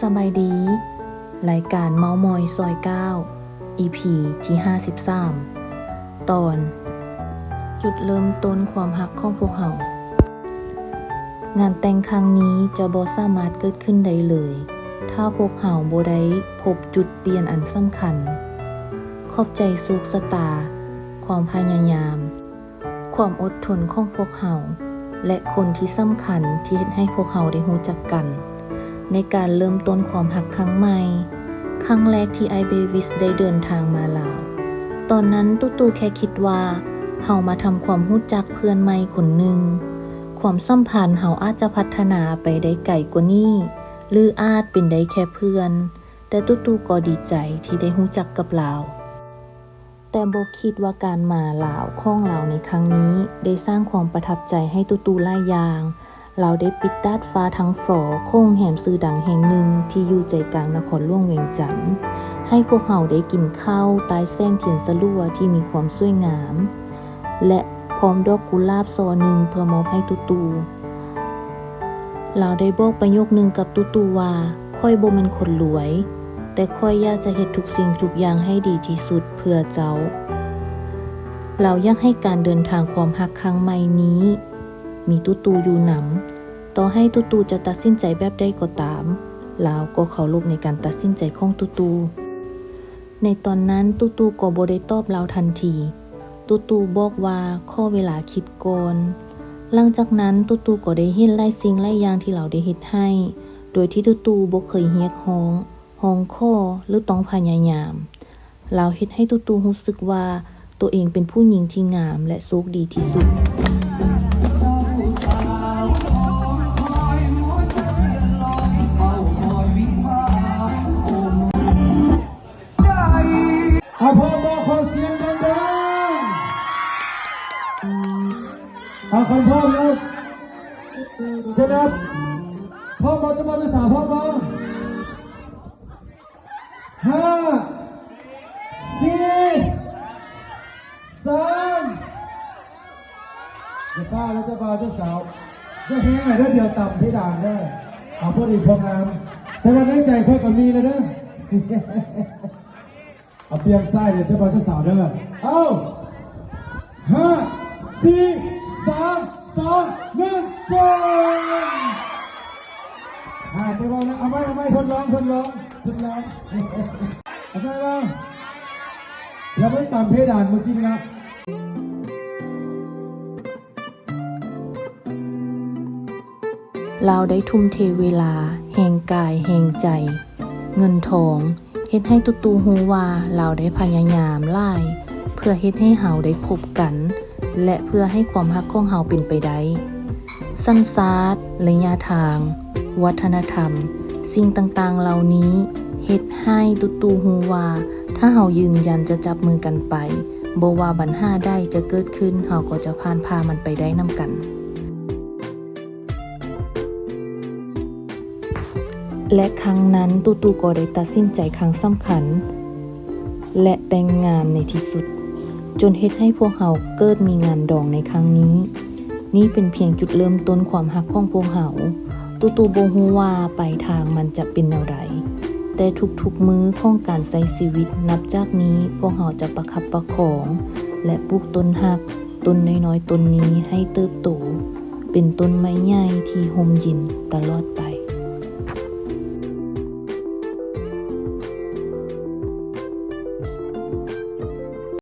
ສະບາຍດີ, ລາຍການເມົາມອຍຊອຍກ້າວ ອີພີທີຫ້າສິບສາມ ຕອນ ຈຸດເລີ່ມຕົ້ນຄວາມຮັກຂອງພວກເຮົາ. ງານແຕ່ງຄັ້ງນີ້ຈະບໍ່ສາມາດເກີດຂຶ້ນໄດ້ເລີຍ ຖ້າພວກເຮົາບໍ່ໄດ້ພົບຈຸດປ່ຽນອັນສຳຄັນ. ຂອບໃຈໂຊກຊະຕາ, ຄວາມພະຍາຍາມ, ຄວາມອົດທົນຂອງພວກເຮົາ ແລະ ຄົນທີ່ສຳຄັນທີ່ເຮັດໃຫ້ພວກເຮົາໄດ້ຮູ້ຈັກກັນ ໃນການເລີ່ມຕົ້ນຄວາມຮັກຄັ້ງໃໝ່. ຄັ້ງແລກທີ່ອ້າຍເບວິສໄດ້ເດີນທາງມາລາວ, ຕອນນັ້ນຕູຕູແຄ່ຄິດວ່າເຮົາມາທຳຄວາມຮູ້ຈັກເພື່ອນໃໝ່ຄົນໜຶ່ງ. ຄວາມສຳພັນເຮົາອາດຈະພັດທະນາໄປໄດ້ໄກກວ່ານີ້ ຫຼື ອາດເປັນໄດ້ແຄ່ເພື່ອນ, ແຕ່ຕູຕູກໍດີໃຈທີ່ໄດ້ຮູ້ຈັກກັບລາວ. ແຕ່ບໍ່ຄິດວ່າການມາລາວຂອງລາວໃນຄັ້ງນີ້ ໄດ້ສ້າງຄວາມປະທັບໃຈໃຫ້ຕູຕູຫຼາຍຢ່າງ. ລາວໄດ້ປິດດາດຟ້າທັງຟລໍຂອງໂຮງແຮມຊື່ດັງແຫ່ງໜຶ່ງທີ່ຢູ່ໃຈກາງນະຄອນຫຼວງວຽງຈັນ, ໃຫ້ພວກເຮົາໄດ້ກິນເຂົ້າໃຕ້ແສງທຽນສະຫຼົວທີ່ມີຄວາມສວຍງາມ ແລະ ພ້ອມດອກກຸຫຼາບຊໍໜຶ່ງເພື່ອມອບໃຫ້ຕູຕູ. ລາວໄດ້ບອກປະໂຫຍກໜຶ່ງກັບຕູຕູວ່າ, ຂ້ອຍບໍ່ແມ່ນຄົນລວຍ, ແຕ່ຂ້ອຍຢາກຈະເຮັດທຸກສິ່ງທຸກຢ່າງໃຫ້ດີທີ່ສຸດເພື່ອເຈົ້າ. ລາວຢາກໃຫ້ການເດີນທາງຄວາມຮັກຄັ້ງໃໝ່ນີ້ມີຕູຕູຢູ່ນຳ. ຕໍ່ໃຫ້ຕູຕູຈະຕັດສິນໃຈແບບໃດກໍຕາມ, ລາວກໍເຄົາລົບໃນການຕັດສິນໃຈຂອງຕູຕູ. ໃນຕອນນັ້ນ, ຕູຕູກໍບໍ່ໄດ້ຕອບລາວທັນທີ. ຕູຕູບອກວ່າຂໍເວລາຄິດກ່ອນ. ຫຼັງຈາກນັ້ນ, ຕູຕູກໍໄດ້ເຫັນຫຼາຍສິ່ງຫຼາຍຢ່າງທີ່ລາວໄດ້ເຮັດໃຫ້, ໂດຍທີ່ຕູຕູບໍ່ເຄີຍຮຽກຮ້ອງ, ຮ້ອງຂໍ ຫຼື ຕ້ອງພະຍາຍາມ. ລາວເຮັດໃຫ້ຕູຕູຮູ້ສຶກວ່າໂຕເອງເປັນຜູ້ຍິງທີ່ງາມ ແລະ ໂຊກດີທີ່ສຸດ. ເອົາ ພ້ອມບໍ່? ຂໍສຽງດັງໆ. ເອົາ ຄັນພ້ອມແລ້ວ ຈະນັບ. ພ້ອມບໍ່? ເຈົ້າບ່າວເຈົ້າສາວ ພ້ອມບໍ່? ຫ້າ ສີ່ ສາມ ຢ່າຟ້າວເດີ ເຈົ້າບ່າວເຈົ້າສາວ ຢ່າແຮງຫຼາຍເດີ ດຽວຕຳເພດານເດີ. ເອົາ ພໍດີພໍງາມ ແຕ່ວ່າໃນໃຈຂ້ອຍກໍມີແລ້ວເດີ. ເອົາ ປ່ຽນຊ້າຍເດີ ເຈົ້າບ່າວເຈົ້າສາວເດີ. ເອົາ ຫ້າ ສີ່ ສາມ ສອງ ໜຶ່ງ ສູນ. ອ່າ ເຈົ້າບ່າວນະ ເອົາໃໝ່ ເອົາໃໝ່ ທົດລອງ ທົດລອງ ທົດລອງ ເອົາໃໝ່ເອົາ. ຢ່າໄປຕຳເພດານມື້ກີ້ນະ. ລາວໄດ້ທຸ່ມເທເວລາ, ແຮງກາຍ, ແຮງໃຈ, ເງິນທອງ, ເຮັດໃຫ້ຕູຕູຮູ້ວ່າລາວໄດ້ພະຍາຍາມຫຼາຍ ເພື່ອເຮັດໃຫ້ເຮົາໄດ້ພົບກັນ ແລະ ເພື່ອໃຫ້ຄວາມຮັກຂອງເຮົາເປັນໄປໄດ້. ສັນຊາດ, ໄລຍະທາງ, ວັດທະນະທຳ, ສິ່ງຕ່າງໆເຫຼົ່ານີ້ເຮັດໃຫ້ຕູຕູຮູ້ວ່າ ຖ້າເຮົາຢືນຢັນຈະຈັບມືກັນໄປ, ບໍ່ວ່າບັນຫາໃດຈະເກີດຂຶ້ນ, ເຮົາກໍຈະຜ່ານຜ່າມັນໄປໄດ້ນຳກັນ. ແລະ ຄັ້ງນັ້ນ, ຕູຕູກໍໄດ້ຕັດສິນໃຈຄັ້ງສຳຄັນ ແລະ ແຕ່ງງານໃນທີ່ສຸດ, ຈົນເຮັດໃຫ້ພວກເຮົາເກີດມີງານດອງໃນຄັ້ງນີ້. ນີ້ເປັນພຽງຈຸດເລີ່ມຕົ້ນຄວາມຮັກຂອງພວກເຮົາ. ຕູຕູບໍ່ຮູ້ວ່າປາຍທາງມັນຈະເປັນແນວໃດ, ແຕ່ທຸກໆມື້ຂອງການໃຊ້ຊີວິດນັບຈາກນີ້, ພວກເຮົາຈະປະຄັບປະຄອງ ແລະ ປູກຕົ້ນຮັກ ຕົ້ນນ້ອຍໆຕົ້ນນີ້ໃຫ້ເຕີບໂຕເປັນຕົ້ນໄມ້ໃຫຍ່ທີ່ຮົ່ມເຢັນຕະຫຼອດໄປ.